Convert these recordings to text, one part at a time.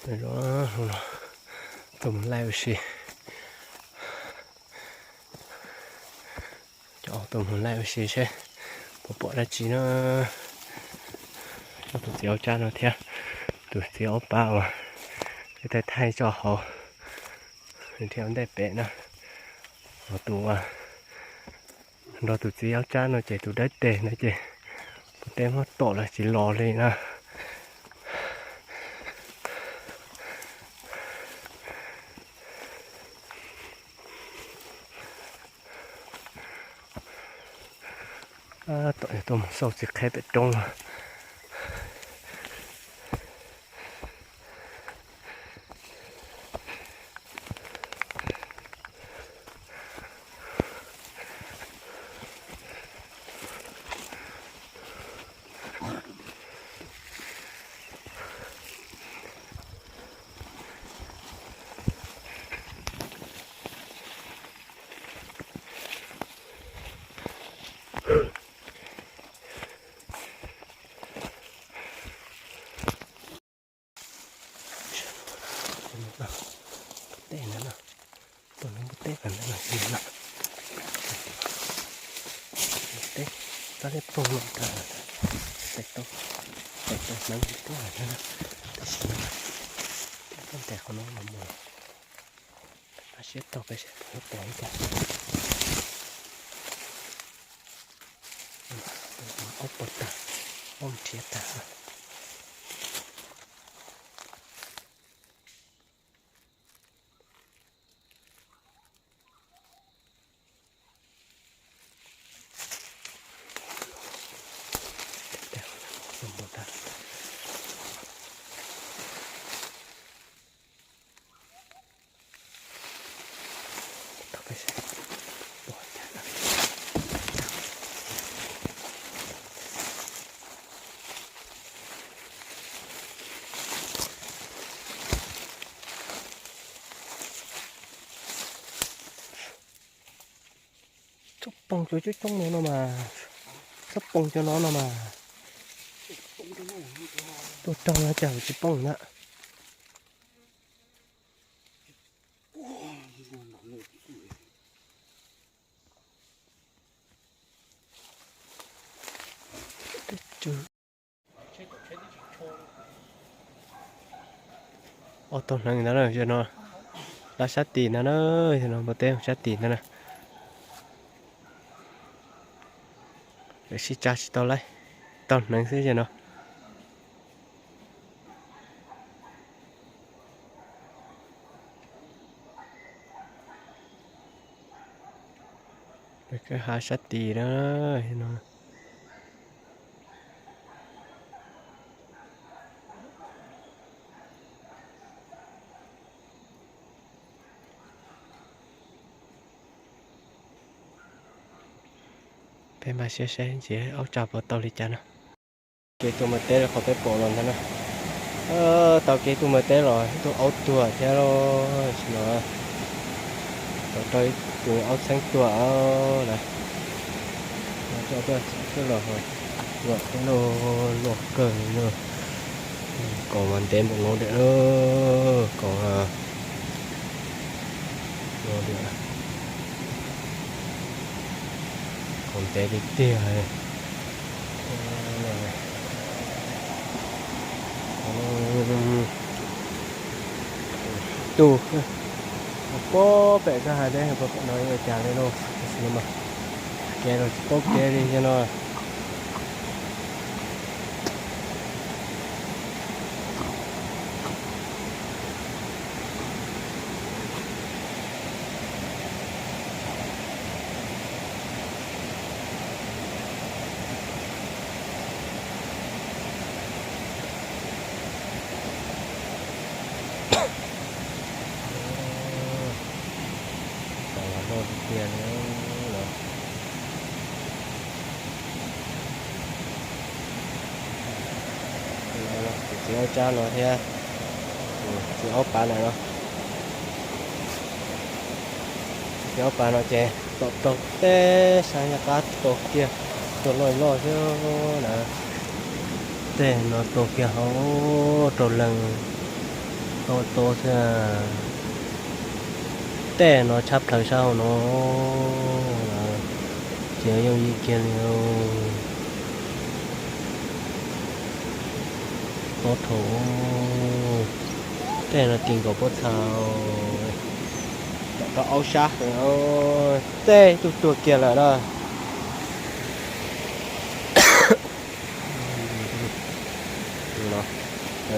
Zoo no, tuaj mus laij ua si. Coj tuaj mus laij ua si seb puas pom dab tsi na. Coj tus txiv aub tsab no thiab tus txiv aub pab uas thaij thaij tso hauv, nrhiav ua ntej pem na. Ho tus uas nrog tus txiv aub tsab no ces tus dawb teg no ces pub teb muab tom los tsis los li na. Tom tuaj mus xauj txiv qheb pem roob. Npua teb no, tuaj nov npua teb no, npua teb, tab teb poog no, tais tau, tais tau hneev npua teb no, tab sis tib pob ntes qhov no los mus, pab siab taug peb seb puas pom ib co. Aub pom tag, aub nrhiav tag. Txhob poob cov coob coob no no mas, txhob poob cov no no mas. Tuaj raug no cas tsis poob na. Ob tog hneev ntawd na, yog no lawv sab tim no na, yog no npua teb sab tim no na. Lawv sib tsa tsis tau lawm, tog hneev xwb yog no. Lawv kwj ha sab tim na, yog no. Peb npaj siab saib ntxiv aub tsa puas tau li cas na. Kev tuaj mus teb los qhov peb pom los ntag na. Tau kev tuaj mus teb los ib tug aub tuag thiab los no. Tau ib tug aub txheeb tuag lawm. Coj tuaj los luam thiab, luam kawg li na. Kaus mas ntev npaum no diam, kaus no diam, kaus ntev tiag tiag. Tus, pob pem koj hais teb puas pom no ua cas li lauj, tab sis no mas kev los tsis paub kev li yog no. Tam los loj tiag tiag li los. Tus txiv aub tsab no thiab tus txiv aub pav ntawm no. Tus txiv aub pav no ces tom tau tej sab yaj qab tau kiag, tuag loj loj xwb na. Tej no tau kiag hauv rau leeg, Tob tob thiab. Tej no tshab plaws sab hauv no, ces yooj yim kiag li. Tob dhau. Tej no ti nkaus pob txha, tom rau aub sab, tej tuaj tuag kiag lawm na.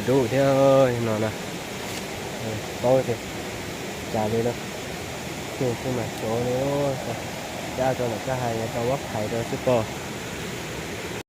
Dub thiab no na. Paub tias cas li na. Cug xwb mas xyov li. Cab rau ntawm Kab Hais rau Vaj Phais rau xwb pom.